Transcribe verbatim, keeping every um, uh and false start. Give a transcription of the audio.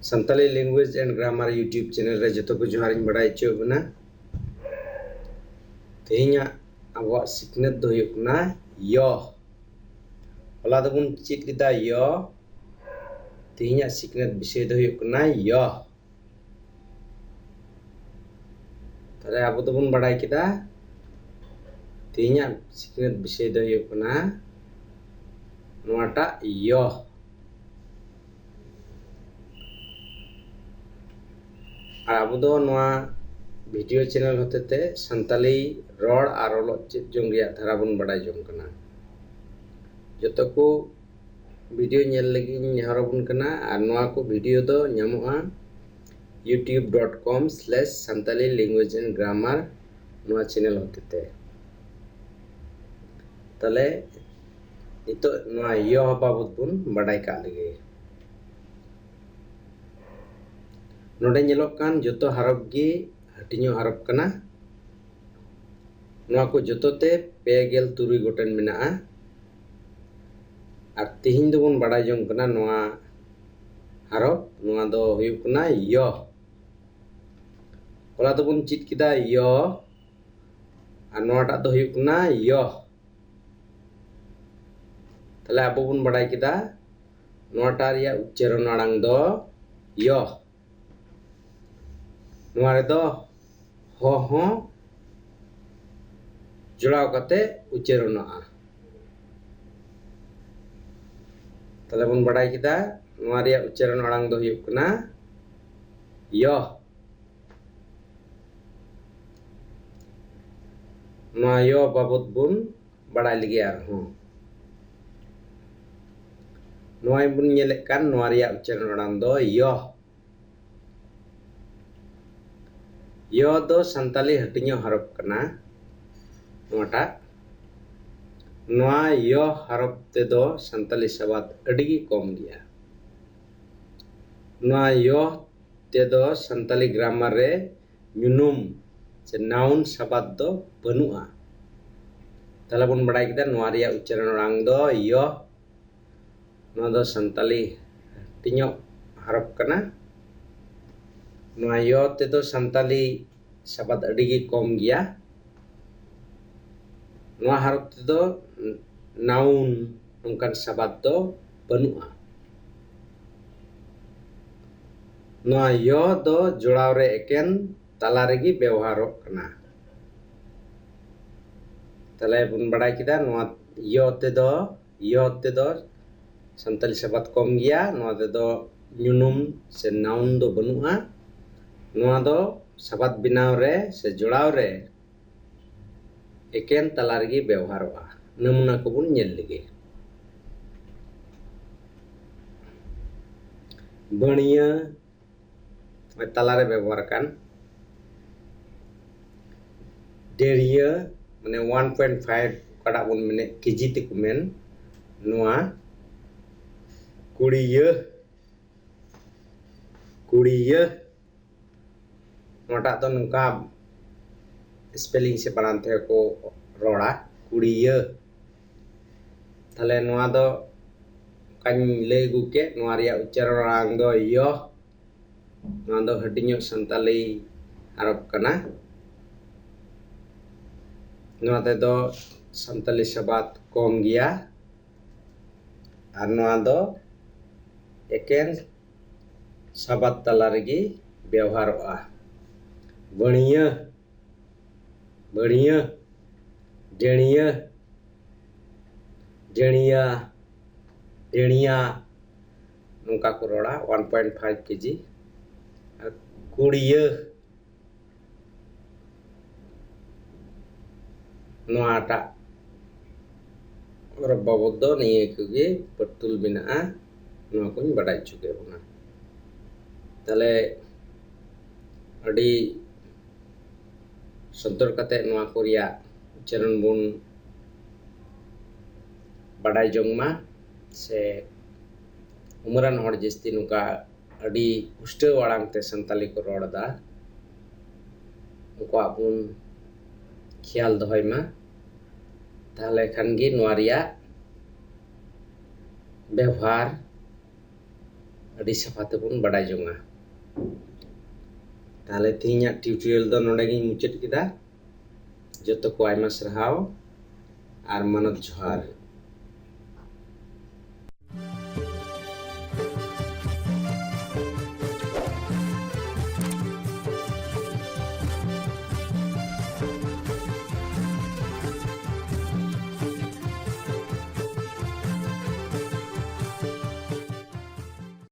Santali Language and Grammar YouTube channel ᱨᱮ ᱡᱚᱛᱚ ᱠᱚ ᱡᱚᱦᱟᱨ ᱤᱧ ᱵᱟᱲᱟᱭ ᱦᱚᱪᱚᱭᱮᱫ ᱵᱚᱱᱟ᱾ ᱛᱮᱦᱮᱧᱟᱜ ᱟᱵᱚᱣᱟᱜ ᱥᱤᱠᱷᱱᱟᱹᱛ ᱫᱚ ᱦᱩᱭᱩᱜ ᱠᱟᱱᱟ ᱭᱚ᱾ ᱦᱚᱞᱟ ᱫᱚᱵᱚᱱ ᱪᱮᱫ ᱠᱮᱫᱟ ᱭᱚ᱾ ᱛᱮᱦᱮᱧᱟᱜ ᱥᱤᱠᱷᱱᱟᱹᱛ ᱵᱤᱥᱚᱭ ᱫᱚ ᱦᱩᱭᱩᱜ ᱠᱟᱱᱟ ᱭᱚ᱾ ᱛᱟᱦᱞᱮ ᱟᱵᱚ ᱫᱚᱵᱚᱱ ᱵᱟᱲᱟᱭ ᱠᱮᱫᱟ ᱛᱮᱦᱮᱧᱟᱜ ᱥᱤᱠᱷᱱᱟᱹᱛ ᱵᱤᱥᱚᱭ ᱫᱚ ᱦᱩᱭᱩᱜ ᱠᱟᱱᱟ ᱱᱚᱣᱟᱴᱟᱜ ᱭᱚ᱾ ᱟᱨ ᱟᱵᱚ ᱫᱚ ᱱᱚᱣᱟ video channel ᱦᱚᱛᱮᱛᱮ ᱥᱟᱱᱛᱟᱞᱤ ᱨᱚᱲ ᱟᱨ ᱚᱞᱚᱜ ᱪᱮᱫ ᱡᱚᱝ ᱨᱮᱭᱟᱜ ᱫᱷᱟᱨᱟ ᱵᱚᱱ ᱵᱟᱲᱟᱭ ᱡᱚᱝ ᱠᱟᱱᱟ᱾ ᱡᱚᱛᱚ ᱠᱚ video ᱧᱮᱞ ᱞᱟᱹᱜᱤᱫ ᱤᱧ ᱱᱮᱦᱚᱨ ᱟᱵᱚᱱ ᱠᱟᱱᱟ᱾ ᱟᱨ ᱱᱚᱣᱟ ᱠᱚ video ᱫᱚ ᱧᱟᱢᱚᱜᱼᱟ youtube dot com slash santali language and grammar ᱱᱚᱣᱟ channel ᱦᱚᱛᱮᱛᱮ᱾ ᱛᱟᱦᱞᱮ ᱱᱤᱛᱚᱜ ᱱᱚᱣᱟ ᱭᱚ ᱵᱟᱵᱚᱛ ᱵᱚᱱ ᱵᱟᱰᱟᱭ ᱠᱟᱜ ᱞᱮᱜᱮ᱾ ᱱᱚᱰᱮ ᱧᱮᱞᱚᱜ ᱠᱟᱱ ᱡᱚᱛᱚ ᱦᱟᱨᱚᱯ ᱜᱮ ᱦᱟᱹᱴᱤᱧᱚᱜ ᱦᱟᱨᱚᱯ ᱠᱟᱱᱟ᱾ ᱱᱚᱣᱟ ᱠᱚ ᱡᱚᱛᱚ ᱛᱮ ᱯᱮ ᱜᱮᱞ ᱛᱩᱨᱩᱭ ᱜᱚᱴᱮᱱ ᱢᱮᱱᱟᱜᱼᱟ᱾ ᱟᱨ ᱛᱮᱦᱮᱧ ᱫᱚᱵᱚᱱ ᱵᱟᱰᱟᱭ ᱡᱚᱝ ᱠᱟᱱᱟ ᱱᱚᱣᱟ ᱦᱟᱨᱚᱯ, ᱱᱚᱣᱟ ᱫᱚ ᱦᱩᱭᱩᱜ ᱠᱟᱱᱟ ᱭᱚ᱾ ᱦᱚᱞᱟ ᱫᱚᱵᱚᱱ ᱪᱮᱫ ᱠᱮᱫᱟ ᱭᱚ, ᱟᱨ ᱱᱚᱣᱟᱴᱟᱜ ᱫᱚ ᱦᱩᱭᱩᱜ ᱠᱟᱱᱟ ᱭᱚ᱾ ᱛᱟᱦᱞᱮ ᱟᱵᱚ ᱵᱚᱱ ᱵᱟᱰᱟᱭ ᱠᱮᱫᱟ ᱱᱚᱣᱟᱴᱟᱜ ᱨᱮᱭᱟᱜ ᱩᱪᱪᱟᱨᱚᱱ ᱟᱲᱟᱝ ᱫᱚ ᱭᱚ᱾ ᱱᱚᱣᱟ ᱨᱮᱫᱚ ᱦᱚ ᱦᱚᱸ ᱡᱚᱲᱟᱣ ᱠᱟᱛᱮ ᱩᱪᱪᱟᱨᱚᱱᱚᱜᱼᱟ᱾ ᱛᱟᱦᱞᱮ ᱵᱚᱱ ᱵᱟᱰᱟᱭ ᱠᱮᱫᱟ ᱱᱚᱣᱟ ᱨᱮᱭᱟᱜ ᱩᱪᱪᱟᱨᱚᱱ ᱟᱲᱟᱝ ᱫᱚ ᱦᱩᱭᱩᱜ ᱠᱟᱱᱟ ᱭᱚ᱾ ᱱᱚᱣᱟ ᱭᱚ ᱵᱟᱵᱚᱛ ᱵᱚᱱ ᱵᱟᱲᱟᱭ ᱞᱮᱜᱮ ᱟᱨᱦᱚᱸ᱾ ᱱᱚᱣᱟ ᱵᱚᱱ ᱧᱮᱞᱮᱫ ᱠᱟᱱ ᱱᱚᱣᱟ ᱨᱮᱭᱟᱜ ᱩᱪᱪᱟᱨᱚᱱ ᱟᱲᱟᱝ ᱫᱚ ᱭᱚ᱾ ᱭᱚ ᱫᱚ ᱥᱟᱱᱛᱟᱞᱤ ᱦᱟᱹᱴᱤᱧᱚᱜ ᱦᱟᱨᱚᱯ ᱠᱟᱱᱟ ᱱᱚᱣᱟᱴᱟᱜ᱾ ᱱᱚᱣᱟ ᱭᱚ ᱦᱟᱨᱚᱯ ᱛᱮᱫᱚ ᱥᱟᱱᱛᱟᱞᱤ ᱥᱟᱵᱟᱫ ᱟᱹᱰᱤ ᱜᱮ ᱠᱚᱢ ᱜᱮᱭᱟ᱾ ᱱᱚᱣᱟ ᱭᱚ ᱛᱮᱫᱚ ᱥᱟᱱᱛᱟᱞᱤ grammar ᱨᱮ ᱧᱩᱱᱩᱢ ᱥᱮ noun ᱥᱟᱵᱟᱫ ᱫᱚ ᱵᱟᱹᱱᱩᱜᱼᱟ᱾ ᱛᱟᱦᱞᱮ ᱵᱚᱱ ᱵᱟᱲᱟᱭ ᱠᱮᱫᱟ ᱱᱚᱣᱟ ᱨᱮᱭᱟᱜ ᱩᱪᱪᱟᱨᱚᱱ ᱟᱲᱟᱝ ᱫᱚ ᱭᱚ᱾ ᱱᱚᱣᱟ ᱫᱚ ᱥᱟᱱᱛᱟᱞᱤ ᱦᱟᱹᱴᱤᱧᱚᱜ ᱦᱚᱨᱚᱯ ᱠᱟᱱᱟ᱾ ᱱᱚᱣᱟ ᱭᱚ ᱛᱮᱫᱚ ᱥᱟᱱᱛᱟᱞᱤ ᱥᱟᱵᱟᱫ ᱟᱹᱰᱤ ᱜᱮ ᱠᱚᱢ ᱜᱮᱭᱟ᱾ ᱱᱚᱣᱟ ᱦᱚᱨᱚᱯ ᱛᱮᱫᱚ ᱱᱟᱣᱩᱱ ᱱᱚᱝᱠᱟᱱ ᱥᱟᱵᱟᱫ ᱫᱚ ᱵᱟᱹᱱᱩᱜᱼᱟ᱾ ᱱᱚᱣᱟ ᱭᱚ ᱫᱚ ᱡᱚᱲᱟᱣ ᱨᱮ ᱮᱠᱮᱱ ᱛᱟᱞᱟ ᱨᱮᱜᱮ ᱵᱮᱣᱦᱟᱨᱚᱜ ᱠᱟᱱᱟ᱾ ᱛᱟᱦᱞᱮ ᱵᱚᱱ ᱵᱟᱲᱟᱭ ᱠᱮᱫᱟ, ᱱᱚᱣᱟ ᱭᱚ ᱛᱮᱫᱚ, ᱭᱚ ᱛᱮᱫᱚ ᱥᱟᱱᱛᱟᱞᱤ ᱥᱟᱵᱟᱫ ᱠᱚᱢ ᱜᱮᱭᱟ᱾ ᱱᱚᱣᱟ ᱛᱮᱫᱚ ᱧᱩᱱᱩᱢ ᱥᱮ ᱱᱟᱣᱩᱱ ᱫᱚ ᱵᱟᱹᱱᱩᱜᱼᱟ᱾ ᱱᱚᱣᱟ ᱫᱚ ᱥᱟᱵᱟᱫ ᱵᱮᱱᱟᱣ ᱨᱮ ᱥᱮ ᱡᱚᱲᱟᱣ ᱨᱮ ᱮᱠᱮᱱ ᱛᱟᱞᱟ ᱨᱮᱜᱮ ᱵᱮᱣᱦᱟᱨᱚᱜᱼᱟ᱾ ᱱᱟᱢᱩᱱᱟ ᱠᱚᱵᱚᱱ ᱧᱮᱞ ᱞᱮᱜᱮ᱾ ᱵᱟᱹᱲᱤᱭᱟᱹ, ᱛᱟᱞᱟᱨᱮ ᱵᱮᱵᱚᱦᱟᱨ ᱟᱠᱟᱱ᱾ ᱰᱮᱲᱤᱭᱟᱹ, ᱢᱟᱱᱮ one point five, ᱚᱠᱟᱴᱟᱜ ᱵᱚᱱ ᱢᱮᱱᱮᱫ ᱠᱮᱡᱤ ᱛᱮᱠᱚ ᱢᱮᱱ, ᱱᱚᱣᱟ᱾ ᱠᱩᱲᱤᱭᱟᱹ, ᱠᱩᱲᱤᱭᱟᱹ, ᱱᱚᱣᱟᱴᱟᱜ ᱫᱚ ᱱᱚᱝᱠᱟ ᱥᱯᱮᱞᱤᱝ ᱥᱮ ᱵᱟᱱᱟᱱ ᱛᱮᱦᱚᱸ ᱠᱚ ᱨᱚᱲᱟ, ᱠᱩᱲᱤᱭᱟᱹ᱾ ᱛᱟᱦᱞᱮ ᱱᱚᱣᱟ ᱫᱚ ᱚᱠᱟᱧ ᱞᱟᱹᱭ ᱟᱹᱜᱩ ᱠᱮᱫ, ᱱᱚᱣᱟ ᱨᱮᱭᱟᱜ ᱩᱪᱪᱟᱨᱚᱱ ᱟᱲᱟᱝ ᱫᱚ ᱭᱚ᱾ ᱱᱚᱣᱟ ᱫᱚ ᱦᱟᱹᱴᱤᱧᱚᱜ ᱥᱟᱱᱛᱟᱞᱤ ᱦᱚᱨᱚᱯ ᱠᱟᱱᱟ᱾ ᱱᱚᱣᱟ ᱛᱮᱫᱚ ᱥᱟᱱᱛᱟᱞᱤ ᱥᱟᱵᱟᱫ ᱠᱚᱢ ᱜᱮᱭᱟ᱾ ᱟᱨ ᱱᱚᱣᱟ ᱫᱚ ᱮᱠᱮᱱ ᱥᱟᱵᱟᱫ ᱛᱟᱞᱟ ᱨᱮᱜᱮ ᱵᱮᱣᱦᱟᱨᱚᱜᱼᱟ᱾ ᱵᱟᱹᱲᱤᱭᱟᱹ, ᱵᱟᱹᱲᱤᱭᱟᱹ, ᱰᱮᱲᱤᱭᱟᱹ, ᱰᱮᱲᱤᱭᱟ, ᱰᱮᱲᱤᱭᱟ, ᱱᱚᱝᱠᱟ ᱠᱚ ᱨᱚᱲᱟ, one point five ᱠᱮᱡᱤ᱾ ᱟᱨ ᱠᱩᱲᱤᱭᱟᱹ, ᱱᱚᱣᱟᱴᱟᱜ ᱦᱚᱨᱚᱯ ᱵᱟᱵᱚᱫ ᱫᱚ ᱱᱤᱭᱟᱹ ᱠᱚᱜᱮ ᱯᱟᱹᱴᱩᱞ ᱢᱮᱱᱟᱜᱼᱟ, ᱱᱚᱣᱟ ᱠᱚᱧ ᱵᱟᱰᱟᱭ ᱦᱚᱪᱚ ᱠᱮᱫ ᱵᱚᱱᱟ᱾ ᱛᱟᱦᱞᱮ ᱟᱹᱰᱤ ᱥᱚᱱᱛᱚᱨ ᱠᱟᱛᱮ ᱱᱚᱣᱟ ᱠᱚ ᱨᱮᱭᱟᱜ ᱩᱪᱪᱟᱨᱚᱱ ᱵᱚᱱ ᱵᱟᱰᱟᱭ ᱡᱚᱝ ᱢᱟ, ᱥᱮ ᱩᱢᱮᱨᱟᱱ ᱦᱚᱲ ᱡᱟᱹᱥᱛᱤ ᱱᱚᱝᱠᱟ ᱟᱹᱰᱤ ᱯᱩᱥᱴᱟᱹᱣ ᱟᱲᱟᱝ ᱛᱮ ᱥᱟᱱᱛᱟᱞᱤ ᱠᱚ ᱨᱚᱲ ᱮᱫᱟ, ᱩᱱᱠᱩᱣᱟᱜ ᱵᱚᱱ ᱠᱷᱮᱭᱟᱞ ᱫᱚᱦᱚᱭ ᱢᱟ᱾ ᱛᱟᱦᱞᱮ ᱠᱷᱟᱱ ᱜᱮ ᱱᱚᱣᱟ ᱨᱮᱭᱟᱜ ᱵᱮᱵᱚᱦᱟᱨ ᱟᱹᱰᱤ ᱥᱟᱯᱷᱟ ᱛᱮᱵᱚᱱ ᱵᱟᱰᱟᱭ ᱡᱚᱝᱟ᱾ ᱛᱟᱦᱞᱮ ᱛᱮᱦᱮᱧᱟᱜ ᱴᱤᱭᱩᱴᱳᱨᱤᱭᱟᱞ ᱫᱚ ᱱᱚᱰᱮ ᱜᱤᱧ ᱢᱩᱪᱟᱹᱫ ᱠᱮᱫᱟ᱾ ᱡᱚᱛᱚ ᱠᱚ ᱟᱭᱢᱟ ᱥᱟᱨᱦᱟᱣ ᱟᱨ ᱢᱟᱱᱚᱛ ᱡᱚᱦᱟᱨ᱾